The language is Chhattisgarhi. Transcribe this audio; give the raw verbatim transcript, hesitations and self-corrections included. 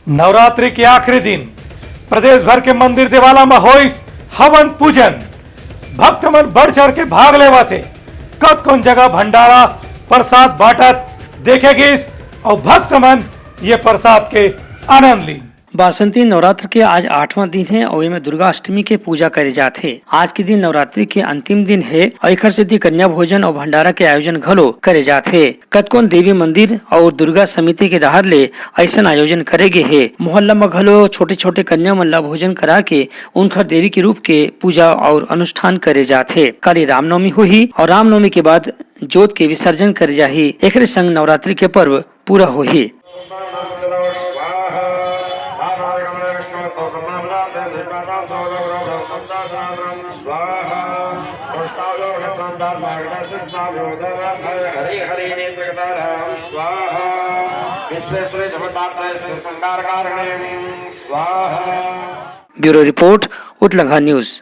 नवरात्रि के आखिरी दिन प्रदेश भर के मंदिर देवाला म होइस हवन पूजन। भक्त मन बढ़ चढ़ के भाग लेवत हे। कतकोन जगह भंडारा प्रसाद बांटत देखे गिस अउ भक्त मन ये प्रसाद के आनंद लीन। बासंती नवरात्र के आज आठवां दिन हे अउ एमे दुर्गा अष्टमी के पूजा करे जाथे। आज के दिन नवरात्रि के अंतिम दिन हे अउ एखर सेती कन्या भोजन अउ भंडारा के आयोजन घलो करे जाथे। कतकोन देवी मंदिर अउ दुर्गा समिति के डहार ले अइसन आयोजन करे गे हे। मोहल्ला म घलो छोटे-छोटे कन्या मन ला भोजन करा के उनखर देवी के रूप के पूजा अउ अनुष्ठान करे जाथे। काली रामनवमी होही अउ रामनवमी के बाद जोत के विसर्जन करे जाही। एकरे संग नवरात्रि के पर्व पूरा होही। स्वाहा। विश्वेश्वरी जगन्नाथ संगार कारिणी स्वाहा। Bureau report, Utlangha news.